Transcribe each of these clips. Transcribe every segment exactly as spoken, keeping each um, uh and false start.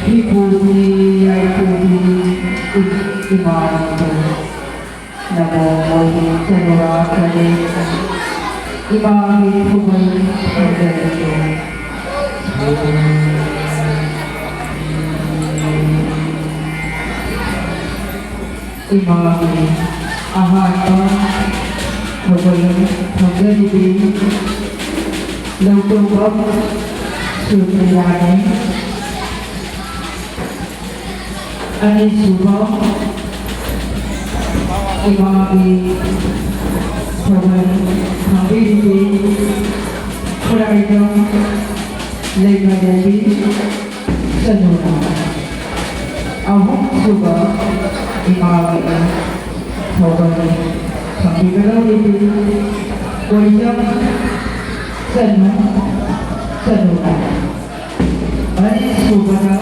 ꯏꯄꯨꯒꯤ ꯌꯥꯏꯐꯕꯤ ꯏꯃꯥꯒꯤꯗꯣ ꯅꯃꯣ ꯃꯣꯏꯒꯤ ꯆꯅꯨꯔꯥ ꯀꯔꯦ ꯏꯃꯥꯒꯤ ꯊꯧꯒꯜ ꯊꯧꯖꯔꯒꯦ꯫ ꯏꯃꯥꯒꯤ ꯑꯍꯥꯟꯕ ꯊꯧꯒꯜ ꯊꯧꯖꯔꯤꯕꯤ ꯂꯧꯇꯣꯡꯕꯝ ꯁꯨꯔꯄ꯭ꯔꯤꯌꯥꯅꯤ꯫ ꯑꯅꯤꯁꯨꯕ ꯏꯃꯥꯒꯤ ꯊꯧꯒꯜ ꯈꯪꯕꯤꯔꯤꯕꯤ ꯈꯨꯔꯥꯏꯗꯝ ꯂꯩꯃꯔꯦꯝꯕꯤ ꯆꯅꯨꯔꯥ꯫ ꯑꯍꯨꯝꯁꯨꯕ ꯏꯃꯥꯒꯤ ꯊꯧꯒꯜ ꯈꯪꯕꯤꯒꯗꯧꯔꯤꯕꯤ ꯀꯣꯏꯖꯝ ꯆꯅꯨ ꯆꯅꯨꯔꯥ꯫ ꯃꯔꯤꯁꯨꯕꯗ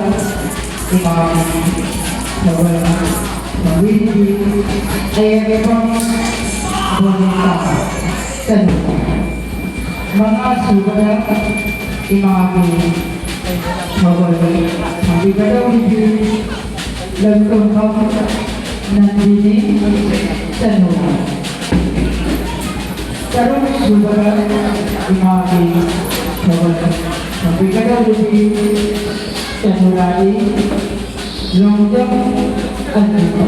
ꯏꯃꯥꯒꯤ ꯊꯧꯒꯜ ꯊꯧꯔꯤꯕꯤ ꯑꯌꯦꯛꯄ ꯕꯣꯅꯤꯇꯥ ꯆꯅꯨ꯫ ꯃꯉꯥꯁꯨꯕꯗ ꯏꯃꯥꯒꯤ ꯊꯧꯒꯜ ꯊꯧꯕꯤꯒꯗꯧꯔꯤꯕꯤ ꯂꯟꯇꯣꯝꯕꯝ ꯅꯟꯗꯤꯅꯤ ꯆꯅꯨ꯫ ꯇꯔꯨꯛꯁꯨꯕꯗ ꯏꯃꯥꯒꯤ ꯊꯧꯒꯜ ꯊꯧꯕꯤꯒꯗꯧꯔꯤꯕꯤ ꯆꯅꯨꯔꯥꯅꯤ ꯂꯣꯡꯖꯝ ꯑꯟꯖꯨꯕ꯫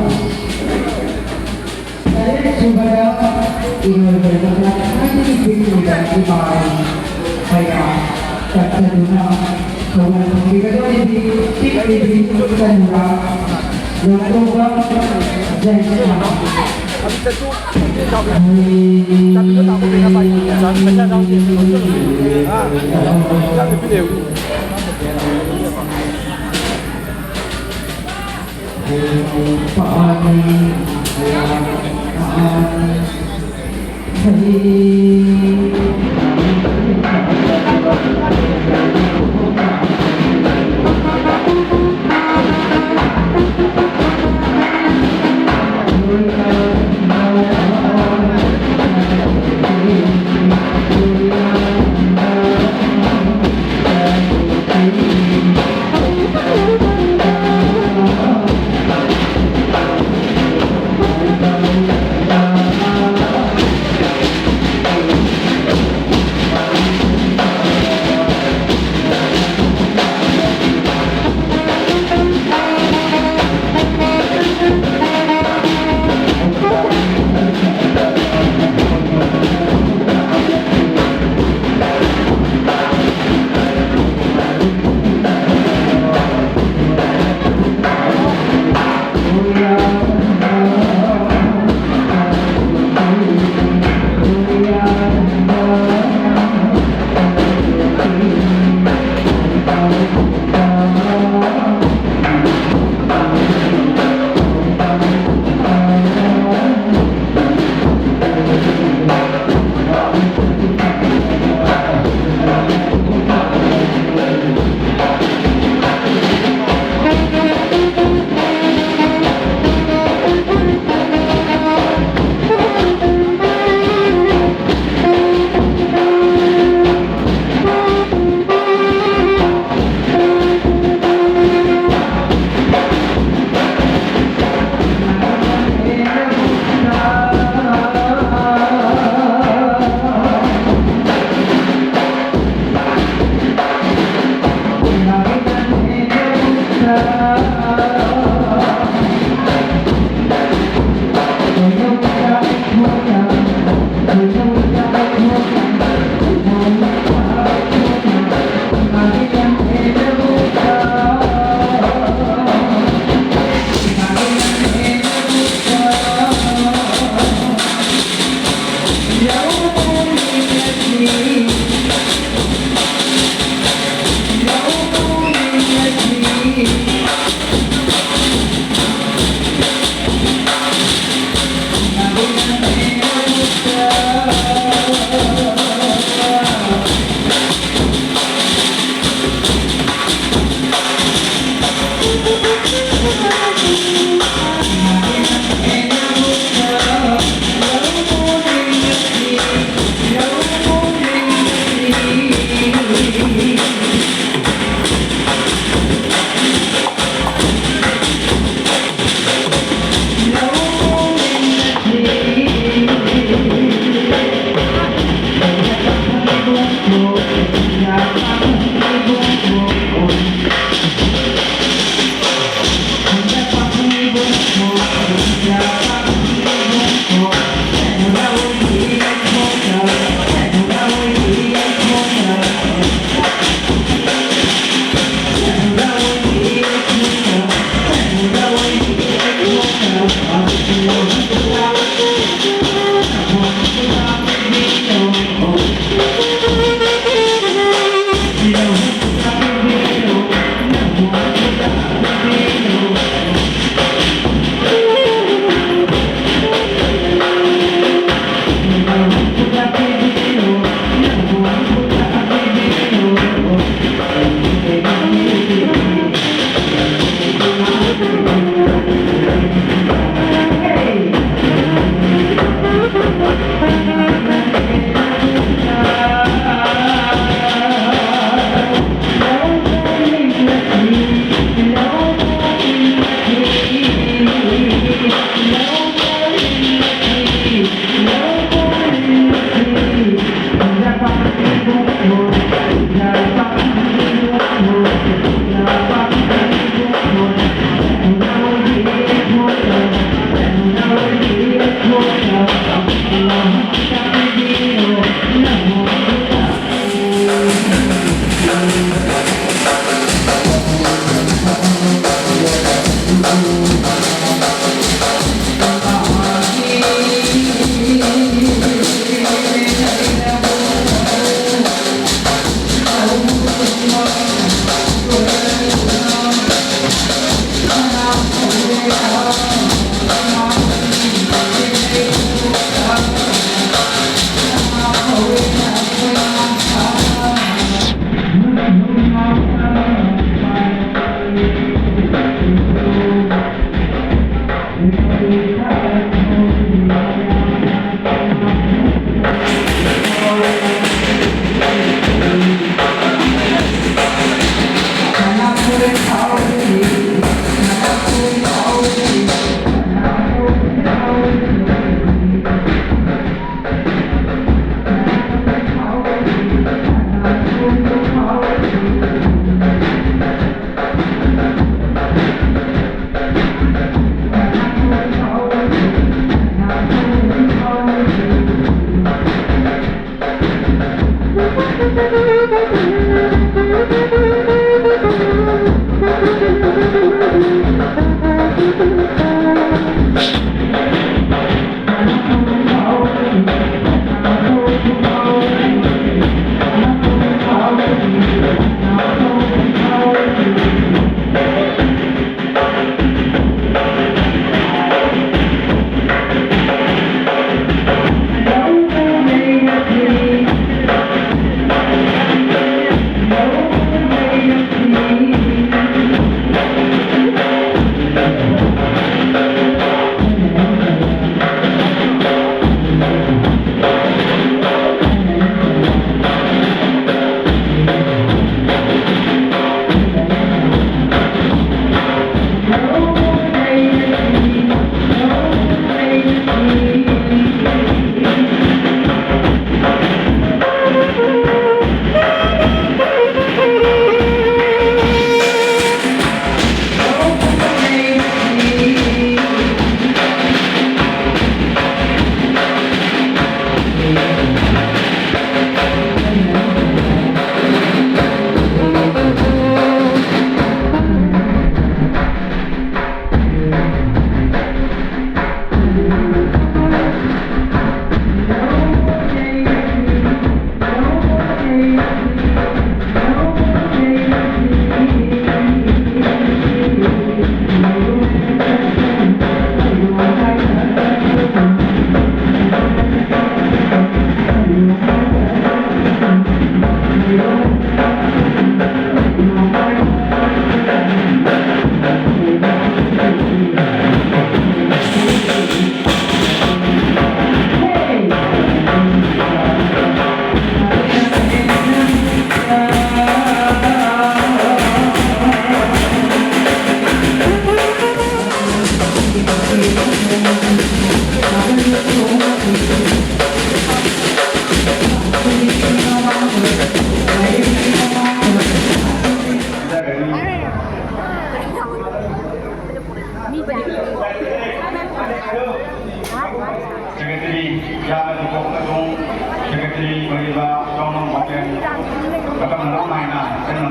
ꯇꯔꯦꯠꯁꯨꯕꯗ ꯏꯔꯣꯏꯕꯗ ꯈ꯭ꯋꯥꯏꯗꯒꯤ ꯄꯤꯛꯂꯤꯕ ꯏꯃꯥꯅꯤ꯫ ꯃꯌꯥꯝ ꯀꯠꯆꯗꯨꯅ ꯊꯧꯒꯜ ꯊꯧꯕꯤꯒꯗꯧꯔꯤꯕꯤ ꯄꯤꯛꯂꯤꯕꯤ ꯆꯅꯨꯔꯥ ꯂꯣꯡꯇꯣꯡꯕꯝ ꯖꯩꯁꯅꯥ꯫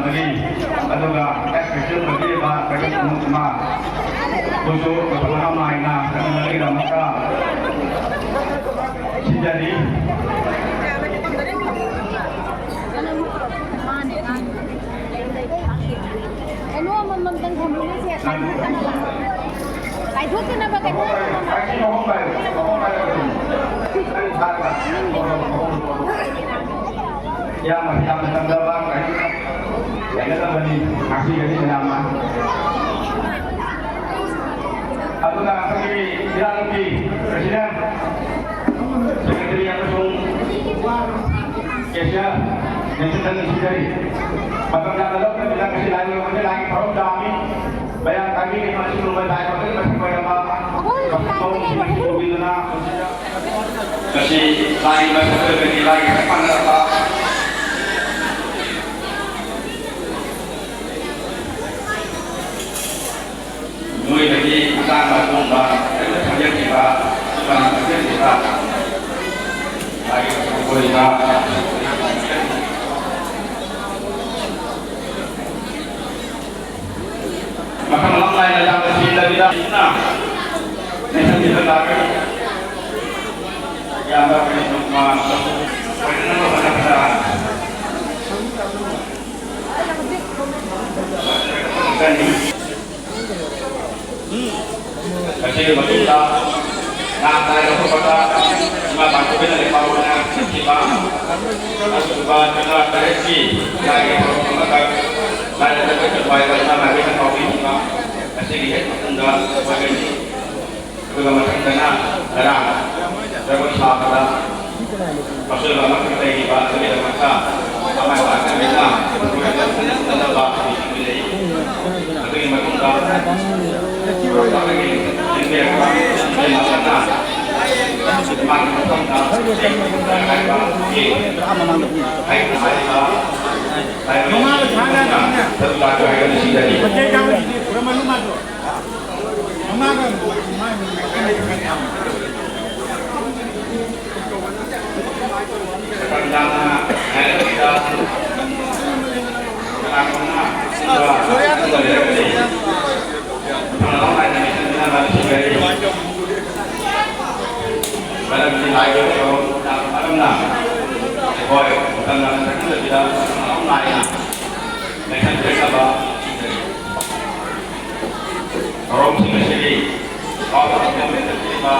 ꯑꯗꯨꯒ ꯑꯦꯁ ꯄ꯭ꯔꯦꯁꯤꯗꯦꯟ ꯑꯣꯏꯕꯤꯔꯤꯕ ꯀꯩꯅꯣ ꯀꯨꯃꯥꯔ ꯕꯨꯁꯨ ꯃꯇꯧ ꯀꯔꯝ ꯍꯥꯏꯅ ꯆꯠꯅꯅꯕꯒꯤꯗꯃꯛꯇ ꯁꯤꯟꯖꯔꯤ꯫ ꯀꯩꯅꯣ ꯑꯃꯃꯝꯇꯪ ꯊꯝꯕꯤꯔꯤꯁꯦ꯫ ꯀꯥꯏꯊꯣꯛꯇꯅꯕ ꯀꯩꯅꯣ ꯑꯃꯃꯝ꯫ ꯏꯌꯥꯝꯕ ꯌꯥꯝꯅ ꯆꯝꯖꯕ ꯂꯩꯒꯗꯕꯅꯤ, ꯉꯥꯛꯄꯤꯒꯅꯤ ꯃꯌꯥꯝꯅ꯫ ꯑꯗꯨꯅ ꯑꯩꯈꯣꯏꯒꯤ ꯏꯌꯥꯝꯕꯒꯤ ꯄ꯭ꯔꯁꯤꯗꯦꯟ, ꯁꯦꯀ꯭ꯔꯦꯇꯔꯤ ꯑꯃꯁꯨꯡ ꯀꯦꯁꯤꯌꯔ ꯅꯦꯟꯁꯤꯟꯗꯨꯅ ꯅꯤꯡꯁꯤꯡꯖꯔꯤ꯫ ꯃꯇꯝ ꯌꯥꯝꯅ ꯂꯧꯗꯕꯤꯗ ꯉꯁꯤ ꯂꯥꯏ ꯂꯣꯏꯕꯁꯦ ꯂꯥꯏꯒꯤ ꯊꯧꯔꯝ ꯇꯥꯕꯅꯤ꯫ ꯃꯌꯥꯝ ꯇꯥꯕꯤꯔꯤꯕ ꯑꯁꯤꯒꯨꯝꯕ ꯂꯥꯏ ꯃꯈꯜ ꯃꯁꯤꯡ ꯑꯣꯏꯔꯕ ꯃꯁꯤꯡ ꯃꯑꯣꯡꯁꯤꯡ ꯎꯕꯤꯗꯨꯅ ꯃꯁꯤ ꯂꯥꯏꯒꯤ ꯃꯁꯛ ꯑꯣꯏꯕꯅꯤ, ꯂꯥꯏꯒꯤ ꯁꯛ ꯃꯥꯟꯅꯔꯕ ꯃꯤꯑꯣꯏꯕꯒꯤ ꯑꯇꯥꯡꯕ ꯑꯇꯣꯡꯕ ꯀꯔꯤꯝꯇ ꯈꯪꯖꯗ꯭ꯔꯤꯕ, ꯀꯅꯥ ꯈꯪꯖꯗ꯭ꯔꯤꯕ ꯂꯥꯏꯒꯤ ꯃꯁꯛ ꯑꯣꯏꯔꯤꯕ ꯃꯈꯜ ꯃꯈꯜ ꯅꯥꯏꯅ ꯌꯥꯝꯅ ꯆꯦꯟꯗꯕꯤꯗ ꯏꯟꯅ ꯂꯩꯍꯟꯕꯤꯕ ꯇꯥꯔꯒꯗꯤ ꯌꯥꯝꯅ ꯀꯔꯤ ꯅꯣꯡꯃ ꯑꯣꯏꯅꯅꯕ ꯍꯣꯠꯅꯕꯗ ꯆꯪꯏ꯫ ꯃꯁꯤꯒꯤ ꯃꯇꯨꯡꯗ ꯅꯍꯥꯛ ꯂꯥꯏ ꯂꯧꯊꯣꯛꯄꯗ ꯏꯃꯥ ꯄꯥꯟꯊꯣꯏꯕꯤꯅ ꯂꯩꯄꯥꯛ ꯑꯣꯏꯅ ꯆꯠꯈꯤꯕ ꯑꯗꯨꯒꯨꯝꯕ ꯆꯍꯤ ꯇꯔꯦꯠꯀꯤ ꯂꯥꯏꯒꯤ ꯊꯧꯔꯝ ꯑꯃꯈꯛ ꯂꯥꯏ ꯂꯧꯊꯣꯛꯄ ꯆꯠꯄ ꯍꯥꯏꯕ ꯏꯃꯥ ꯄꯥꯟꯊꯣꯏꯕꯤꯅ ꯀꯥꯎꯕꯤꯈꯤꯕ ꯑꯁꯤꯒꯤ ꯍꯦꯛ ꯃꯇꯨꯡꯗ ꯑꯣꯏꯒꯅꯤ꯫ ꯑꯗꯨꯒ ꯃꯊꯪꯗꯅ ꯉꯔꯥꯡ ꯖꯒꯣꯏ ꯁꯥꯕꯗ ꯑꯁꯣꯏꯕ ꯑꯃꯈꯛ ꯂꯩꯔꯤꯕ ꯑꯗꯨꯒꯤꯗꯃꯛꯇ ꯑꯃꯥꯏ ꯄꯥꯛꯇꯕꯤꯗ ꯅꯠꯇꯅꯕ ꯂꯩ꯫ ꯑꯗꯨꯒꯤ ꯃꯇꯨꯡꯗ ꯃꯥꯒꯤ ꯃꯐꯝꯗ ꯍꯥꯏꯕ ꯍꯥꯏꯕ ꯍꯥꯏꯕ ꯃꯃꯥꯡꯗ ꯄꯨꯡ ꯍꯥꯏꯕ ꯍꯥꯏꯕ ꯃꯃꯥꯡꯗ ꯊꯥꯡꯒ ꯍꯥꯏꯕ ꯁꯤꯗꯅꯤ꯫ ꯍꯥꯏꯔꯤꯕ ꯊꯧꯔꯝ ꯌꯥꯝꯅ ꯃꯔꯝꯅ ꯑꯩꯈꯣꯏ ꯃꯇꯝ ꯌꯥꯝꯅ ꯆꯪꯍꯟꯗꯕꯤꯗ ꯃꯑꯣꯡ ꯅꯥꯏꯅ ꯂꯩꯈꯠꯄꯤꯔꯛꯅꯕ ꯁꯤꯟꯖꯔꯤ꯫ ꯊꯧꯔꯝꯁꯤꯡ ꯑꯁꯤꯒꯤ ꯄꯥꯎ ꯂꯩꯈꯠꯄꯤꯔꯤꯕ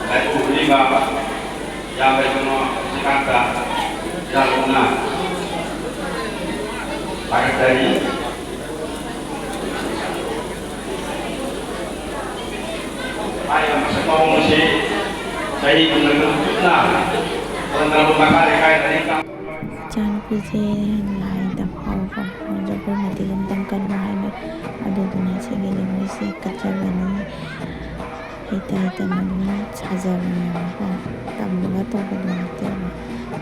ꯂꯥꯏꯄꯨ ꯎꯔꯤꯕ ꯏꯌꯥꯝꯕ ꯏꯕꯨꯡꯉꯣ ꯁꯤꯀꯥꯟꯇ ꯏꯌꯥꯝꯕꯅ ꯊꯥꯒꯠꯆꯔꯤ꯫ ꯍꯥꯏꯔꯤꯕ ꯃꯁꯛ ꯃꯑꯣꯡ ꯑꯁꯤ ꯆꯍꯤ ꯀꯨꯟꯃꯥꯊꯣꯏ ꯆꯨꯞꯅ ꯈꯨꯔꯨꯝꯂꯕ ꯃꯈꯥ ꯂꯩꯀꯥꯏ ꯂꯥꯏꯔꯤꯛ ꯇꯝ- ꯏꯆꯥꯅꯨꯄꯤꯁꯦ ꯂꯥꯏꯗ ꯐꯥꯎꯕ ꯖꯒꯣꯏ ꯃꯇꯦꯛ ꯑꯃꯇꯪ ꯀꯟꯕ ꯍꯥꯏꯅ, ꯑꯗꯨꯗꯨꯅ ꯁꯤꯒꯤ ꯖꯒꯣꯏꯁꯦ ꯀꯠꯆꯕꯅꯤ꯫ ꯍꯩꯇ ꯍꯩꯇꯅ ꯑꯗꯨꯝ ꯁꯥꯖꯕꯅꯦꯕꯀꯣ꯫ ꯇꯝꯕꯒ ꯇꯧꯕꯗꯣ ꯅꯠꯇꯦꯕ꯫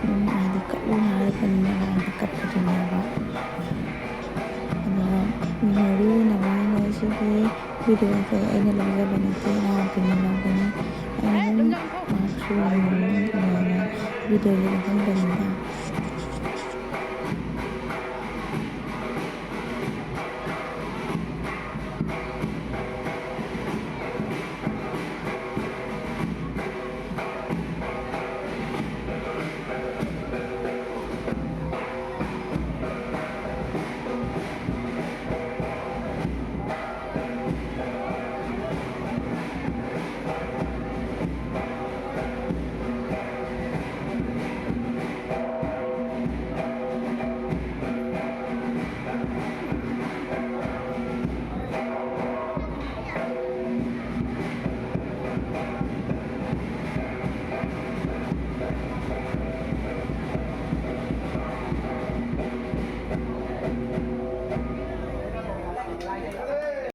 ꯑꯗꯨꯝ ꯍꯥꯏꯗꯤ ꯀꯠꯂꯨ ꯍꯥꯏꯔꯛꯄꯅꯤꯅ ꯂꯥꯏꯗ ꯀꯠꯄꯗꯨꯅꯦꯕ꯫ ꯑꯗꯨꯒ ꯃꯔꯨ ꯑꯣꯏꯅ ꯃꯥꯅ ꯁꯤꯒꯤ ꯚꯤꯗꯤꯑꯣꯁꯦ ꯑꯩꯅ ꯂꯧꯖꯕ ꯅꯠꯇꯦ, ꯏꯅꯥꯎꯄꯤꯅ ꯂꯧꯕꯅꯤ꯫ ꯑꯩꯅ ꯑꯗꯨꯝ ꯉꯥꯏꯍꯥꯛꯁꯨ ꯌꯦꯡꯅꯤꯡꯗꯅ ꯚꯤꯗꯤꯑꯣꯁꯦ ꯂꯧꯍꯟꯕꯅꯤꯗ꯫